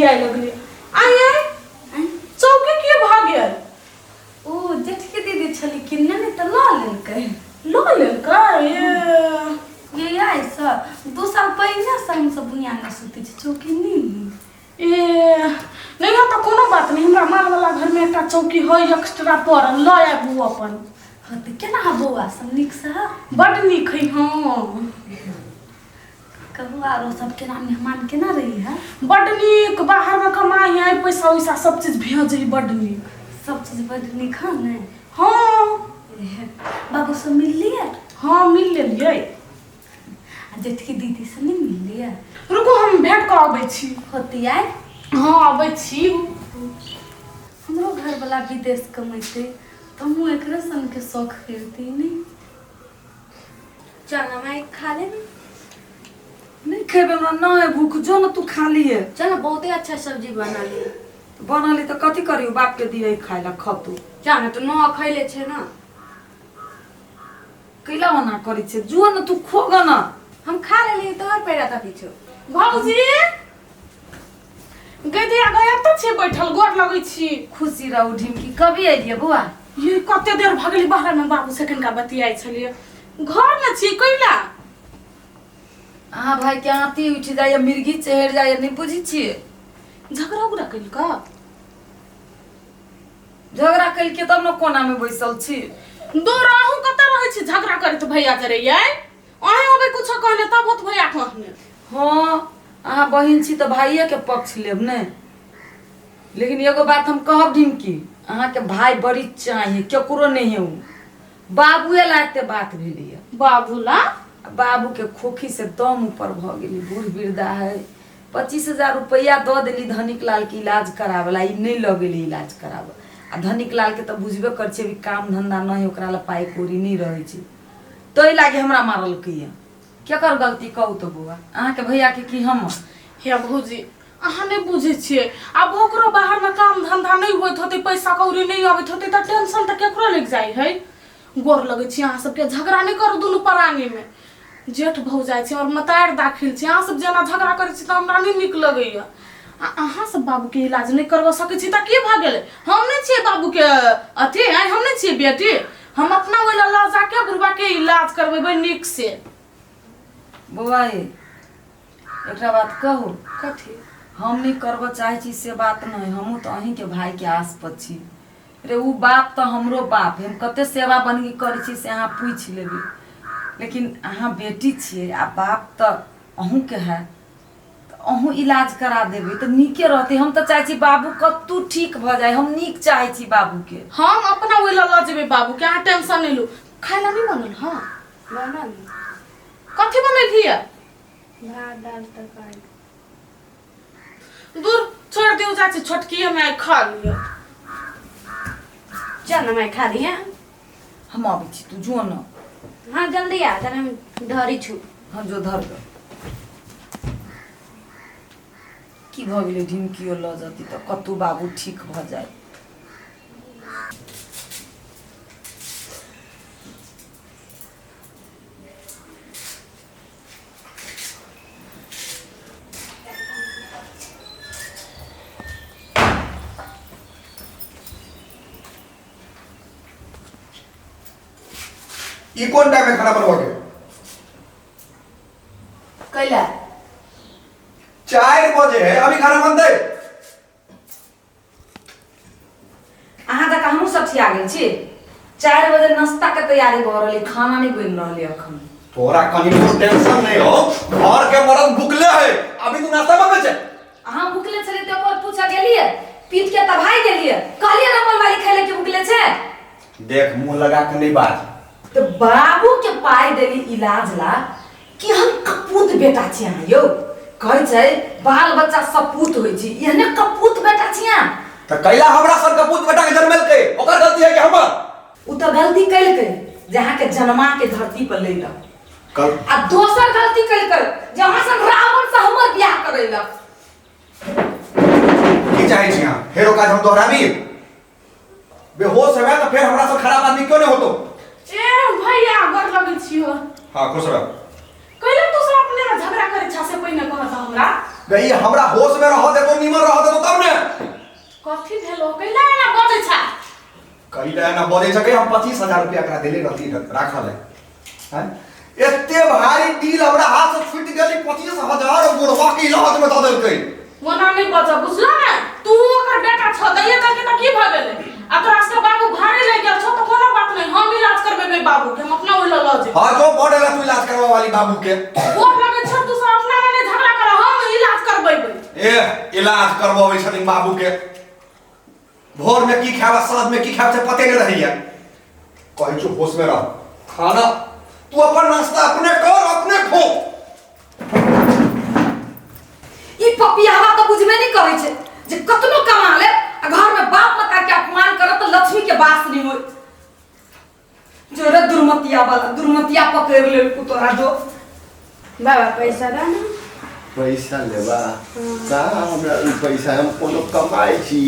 बतियाए लगलियै। आइ आइ चौकी के भऽ गेल? ओ जेठकी दीदी छली किन्ने ने तऽ लऽ लेलकै। लऽ लेलकै? ए ये आइसँ 2 साल पहिनेसँ हमसब बुनियामे सुतै छी, चौकी नहि ए नहि हँ तऽ कोनो बात नहि, हमरा मालवला घरमे एकटा चौकी है एक्स्ट्रा पड़ल, लऽ आबू अपन। हँ तऽ केना है बौआ सब नीकसँ है? बड्ड नीक है। हँ कहू आरो सब केना मेहमान केना रही है? बड्ड नीक, बाहरमे कमाइ है, पैसा उैसा सब चीज भेजै है, बड्ड नीक। सब चीज बड्ड नीक है ने? हँ। बाबू सब मिललियै? हँ मिल लेलियै। आ जेठकी दीदी से नहि मिललियै? रुकू हम भेंट कऽ अबै छी। होती आइ? हँ अबै छी। हमरो घरवला विदेश कमेतै तऽ हमहूँ एकरे सनके शौख करिती नहि? चल ना माय खा ले ना। नहीं खेबे, हमरा ना है भूख, जो ना तू खा लिए। चल ना, बहुते अच्छा सब्जी बना ली। बना ली तो कथी करियो, बाप के दिए खाए ला, खतू। चल ना, तू न खैले छे ना। कैला ओना करै छे, जो ना तू खोग ना। हम खा लेली तोहर पैरा त किछु। भौजी गैदिया गया तऽ छी बैठल, गोर लगै छी। खुशी रहू ढिमकी, कभी एलियै बौआ? ये कते देर भऽ गेलै बाहर में बाबू से कनिका बतियाइ छलियै, घर में छी कैला? अहाँ भाई के आँती उठि जाइए, मिर्गी चढ़ि जाइए, नहि बुझै छियै? झगड़ा उगड़ा केलका? झगड़ा केलकै तब ने कोना में बैसल छी। दूर अहूँ कतऽ रहै छी झगड़ा करैत भैया जरे यै? अहीं अबै कुछो कहने तब होत भैया कहने। हाँ अहाँ बहिन छी तऽ भाइये के पक्ष लेब ने, लेकिन एगो बात हम कहब ढिमकी, अहाँके भाई बड़ी चाहिए, केकरो नहीं है उ, बाबुए ला एते बात भेलैया। बाबू ला? बाबू के खोखी से दम ऊपर भऽ गेली, बूढ़ वृद्धा है, 25,000 रुपैआ दऽ देली धनिक लाल के इलाज कराबे ला, ई नहीं लऽ गेली इलाज कराबे। आ धनिक लाल के तऽ बुझबे कर छियै, अभी काम धंधा नहीं, ओकरा ला पाइ कौड़ी नहीं रहै छै, ताहि लागी हमरा मारलकै। केकर गलती कहू तऽ बौआ, अहाँके भैया के की हमर? हे भौजी अहाँ नहि बुझै छियै, आब ओकरो बाहरमे काम धंधा नहि होइत होतै, पैसा कौड़ी नहि अबैत होतै तऽ टेंशन तऽ केकरो लागि जाइ है। गोर लगै छी अहाँ सबके, झगड़ा नहि करू दुनू प्राणीमे, जेठ भौजाइ छै और मतारि दाखिल छै, अहाँ सब जेना झगड़ा करै छी तऽ हमरा नहि नीक लगैया। आ अहाँ सब बाबूके इलाज नहि करबा सकै छी तऽ की भऽ गेलै? हम नहि छियै बाबूके अथी, आँय हम नहि छियै बेटी? हम अपना ओहि लऽ लऽ जाके बुढ़बाके इलाज करबेबै नीक से। बौआ ये एकटा बात कहू? कथी? हम नहि करबऽ चाहै छी से बात नहि, हमहूँ तऽ अहीँके भाइके आस पर छी रे, उ बाप तऽ हमरो बाप है, हम कते सेवा बनगी करै छी से अहाँ पूछि लेबै, लेकिन अहाँ बेटी छियै आ बाप तऽ अहूँके है, तऽ अहूँ इलाज करा देबै तऽ नीके रहतै। हम तऽ चाहै छी बाबू कतहु ठीक भऽ जाय, हम नीक चाहै छी बाबूके। हम अपना ओहि लऽ लऽ जेबै बाबूके, अहाँ टेंशन नहि लू। खाय लए नहि बनल? हँ बनल। कथी बनेलियै? भात दाल तरकारी। दूर छोड़ दियौ, जाइ छी छोटकीए में खा लिअ। चल ना मैं खा लिया। हम अबै छी, तू जो न। हाँ जल्दी आ, तब हम धरी छु। हाँ जो धर दो। की भऽ गेलै ढिमकियो लऽ जती तऽ कतहु बाबू ठीक भऽ जाय। ई कोन टाइम में खाना बनवा के? कैला? 4 बजे है अभी खाना बनते। अहाँ जकाँ हमहूँ सब छिया गेल छी, 4 बजे नाश्ता के तैयारी भऽ रहल, खाना नहीं बनि रहल अखन। तोरा कनिको टेंशन नहीं हो, घर के मरद भुखले है, अभी तू नाश्ता बनबै छै। अहाँ भुखले छलियै तऽ ओकर पूछऽ गेलियै, पीट के तबाही गेलियै, कहलियै रमल वाली खाय ले के भुखले छै। देख मुंह लगा के नहीं बाज। तऽ बाबू के पाइ देली इलाज ला, कि हम कपूत बेटा छी अहाँ यौ, कहै छै बाल बच्चा सपूत होइ छै, एहने कपूत बेटा छी अहाँ। तऽ कैला हमरा सन कपूत बेटा के जन्मेलकै, ओकर गलती है कि हमर? उ तऽ गलती केलकै जे अहाँके जन्मा के धरती पर लेलक, कल आ दोसर गलती केलकै जे अहाँ सन रावण से हमर बियाह करेलक। की चाहै छी अहाँ? फेर ओ काज हम दोहराबी? बेहोश हेबै तऽ फेर हमरा से खराब आदमी क्यों नहीं होतो। ए भैया गोर लगै छियो। हाँ खुश रह। कैला तू सब अपने में झगड़ा करे छा से पहिने कहत हमरा? गई हमरा होश में रह देतो, नीमन रह देतो तब ने। कथी भेलो? कैला एना बजै छा? कैला एना बजै छै? हम 25,000 रुपया एकरा देले रहती, राखल है। हैं, एते भारी डील हमरा हाथ से छूट गेलै। 25,000 बुढ़वा के इलाज में दऽ देलकै। ओना नहि बजऽ, बुझला ने? तू ओकर बेटा छ, दैये देलकै तऽ की भऽ गेलै? आ तोरा सबके बाबू भारी लागि गेल छौ तऽ कोनो बात नहि, हम इलाज करबेबै बाबू के, हम अपना ओहि लऽ लऽ जेबै। हाँ, जो बड़ एला तू इलाज करवा वाली बाबू के। गोर लगै छौ, तू सब अपना में नहि झगड़ा कर, हम इलाज करबेबै। ए, इलाज करवाबै छथिन बाबू के। भोर में की खायब आ साँझ में की खायब से पते नहीं रहैया। कहै छौ होश में रह, खाना तू अपन नाश्ता अपने कर, अपने खो। ई पपियावा तऽ बुझबे नहि करै छै जे कतनो कमा ले आ घर में बाप माता के अपमान करत तऽ लक्ष्मी के वास नहीं होय। जोरे दुर्मतिया वाला दुर्मतिया पकड़ लेलकू तोरा जो। बाबा पैसा दा ना। पैसा लेबा? कहाँ हमरा उ पैसा? हम कोनो कमाइ छी?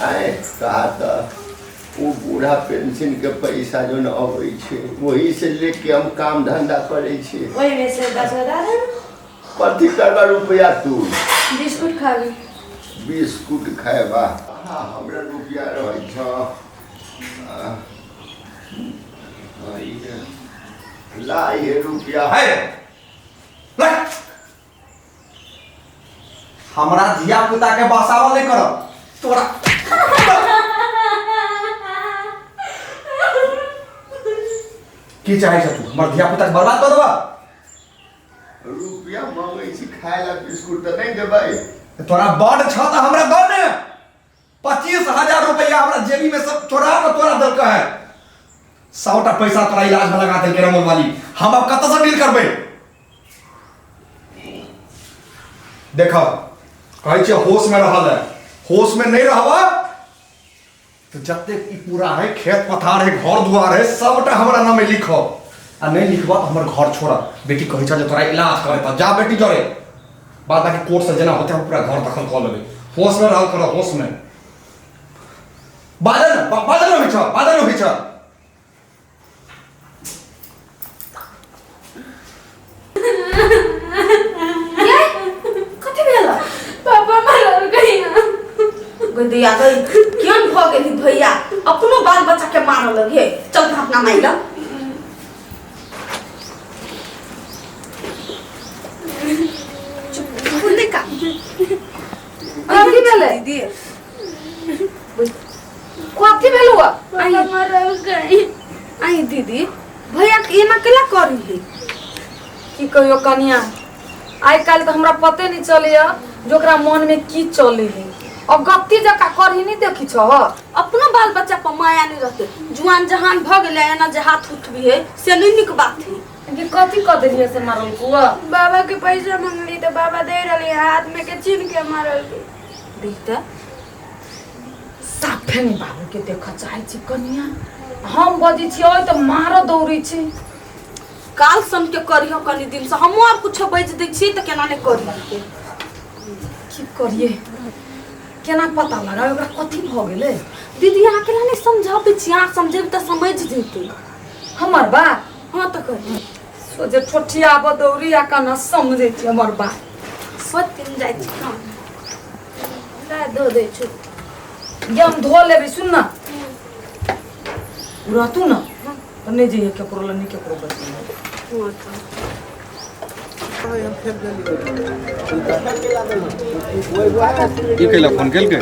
आँय, कहा तऽ ओ बूढ़ा पेंशन के पैसा जो न अबै छै, वही से लेके हम काम धंधा करै छी। ओहिमे से 10 गो दा दे ना। कथी करबा रुपया तू? बिस्कुट खाबी। बिस्कुट खाएबा? हाँ, हमरा रुपया रहै छ। ला ये रुपया। है ले। हमरा धिया पुता के बसावल नहीं करब तोरा। की चाहे छ तू? हमर धिया पुता के बर्बाद कर देबा? रुपया मांगै छी खाय ला बिस्कुट तऽ नहि देबै? तोरा बड़ छ तऽ हमरा दऽ ने। 25,000 रुपया हमरा जेबी में सब चोरा के तोरा देलक है। 100टा पैसा तोरा इलाज में लगा देलकै रमोल वाली। हम अब कतऽ से डील करबै? देख, कहै छियै होश में रहल है, होश में नहीं रहबा तो जतेक ई पूरा है, खेत पथार है, घर दुआर है, सबटा हमरा नामे लिखब। आ नहीं लिखबा तो हमर घर छोड़। बेटी कहै छ जे तोरा इलाज करे त जा बेटी जरे, बाद बाकी कोर्ट से जेना होते हम पूरा घर दखल कऽ लेबै। होश में रहल कर, होश में। बाजल न, बाजल होइ छ, बाजल होइ छ। कथी भेल? पापा मारल गई। गई दैया गई, केहन भऽ गेली भैया, अपनो बाल बच्चा के मारऽ लगे। चल तऽ अपना माइ लग। का कथी भेलै? दीदी। कथी भेलौ? पापा मारल गई। आई दीदी, भैया के एना केला करी है? की कहियो कनिया, आइ काल्हि तऽ हमरा पते नहीं चलैया जे ओकरा मन में की चले है। अब गप्ती जकाँ करही नहीं देखी छह। अपनो बाल बच्चा पर माया नहीं रहते, जुआन जहान भऽ गेलै, एना जे हाथ उठबी है से नहीं नीक बात है। कि कथी कऽ देलियै से मारल कुआ? बाबा के पैसा मंगली तो बाबा दे रही, हाथ में के छीन के मारल गई। देख तऽ। साफे नहीं बाबू के देखऽ चाहै छी कनिया। हम बजै छी ओइ तऽ मारऽ दौड़ै छै। काल सन के करिहो, कनी दिन से हमहूँ आर कुछो बाजि दै छी तऽ केना नहि करी। की करिए, केना पता लगा ओकरा कथी भऽ गेलै? दीदी, अहाँ केना नहि समझाबै छी? अहाँ समझेबै तऽ समझि जेतै। हमर बात? हाँ तऽ करी। सोझे ठोठिया बदौरी आ केना समझै छी हमर बात। सत्य जाइ छी हम। ला धो दै छु। ये हम धो लेबै। सुन न, उ रहतू न तऽ नहि जइहे केकरो लग, नहि केकरो बतियै। हाँ तऽ। की कैला फोन केलकै?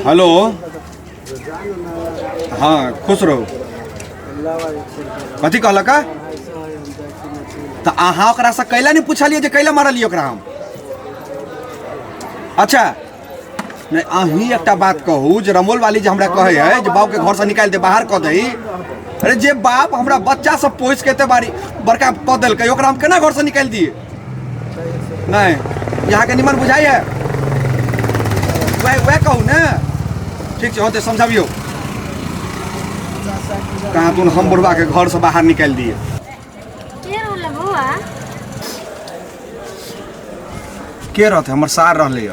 हेलो, हाँ, खुश रहू। कथी कहलक? तऽ अहाँ ओकरासँ कैला नहि पुछलियै जे कैला मारलियै ओकरा हम? अच्छा नहि, अहीं एकटा बात कहू जे रमोल वाली जे हमरा कहै है जे बाबूके घरसँ निकालि दे, बाहर कऽ दही। अरे, जे बाप हमरा बच्चा सब पोसि के एते बारी बड़का कऽ देलकै, ओकरा हम केना घरसँ निकालि दियै? नहि, यहाँके निमन बुझाइए, वएह वएह कहू ने। ठीक छै, होतै, समझाबियौ। कहाँ तुम हम बुढ़बाके घरसँ बाहर निकालि दियै। के रहल बौआ? के रहतै, हमर सार रहलै।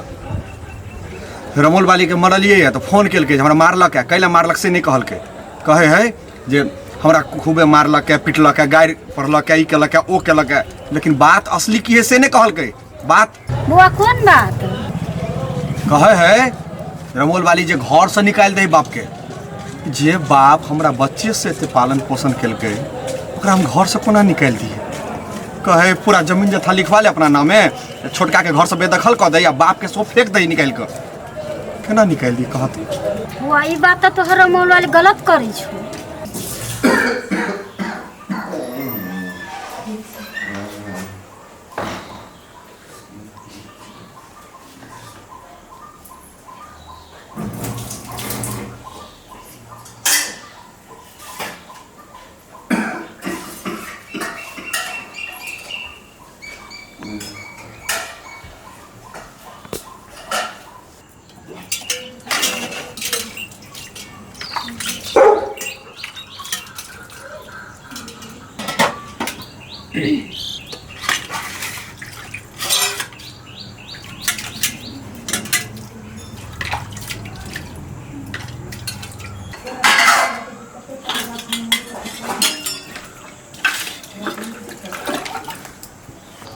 रमोल वाली के मरलियै तऽ फोन केलकै जे हमरा मारलक है। कैला मारलक से नहि कहलकै। कहै है जे हमरा खूबे मारलक है, पिटलक है, गारि पढ़लक है, ई केलक है, ओ केलक है, लेकिन बात असली की है से नहि कहलकै। बात। बौआ कोन बात? कहे है रमोल वाली जे घर से निकालि दे बाप के। जे बाप हमरा बच्चे से एते पालन पोषण केलकै ओकरा हम घर से कोना निकालि दिए? कहे पूरा जमीन जथा लिखवा ले अपना नामे, छोटका के घर से बेदखल कऽ दे आ बाप के सो फेंक दे निकालि कऽ। केना निकालि दिए कहत? बौआ ई बात तऽ तोहर रमौल वाली गलत करै छौ।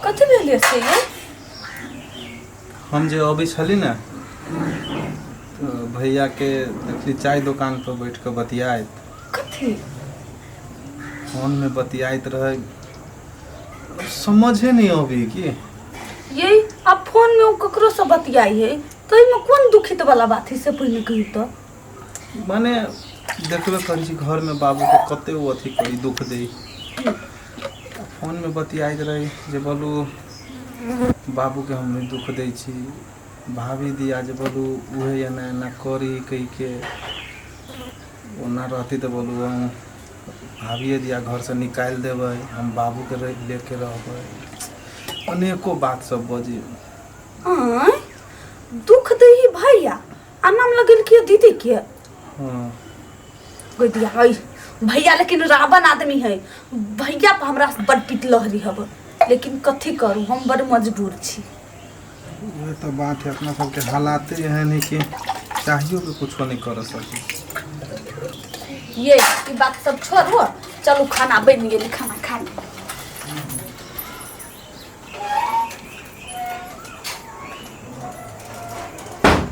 कथी भेल से ये? हम जे अबै छली ने तऽ भैयाके देखली चाय दोकान पर बैठ कऽ बतियाइत। कथी? फोनमे बतियाइत रहै, समझे नहीं अबै कि ये अब फोन में उ ककरो से बतियाई है तो एहिमे कोन दुखित वाला बात है से पहिने कही तो। माने देखबे करै छी घरमे बाबूके कते ओ अथी करी दुख दै। फोनमे बतियाइत रहै जे बोलू बाबूके हम नहि दुख दै छी, भाभी दिया जे बोलू उहे एना एना करी कहिके ओना रहती तऽ बोलू हम भाभिए दिया घरसँ निकालि देबै, हम बाबूके लेके रहबै, अनेको बात सब बजी। आँय दुख दैही भैया आ नाम लगेलकै दीदी के। हाँ गई दिया ऐ भैया लेकिन रावण आदमी है, भैया पर हमरा बड़ पीट लहरी हब, लेकिन कथी करू हम बड़ मजबूर छी। वह तो बात है, अपना सबके हालाते एहन है कि चाहियो के कुछो नहीं कर सकी। ये ई बात सब छोड़ू, चलू खाना बनि गेल, खाना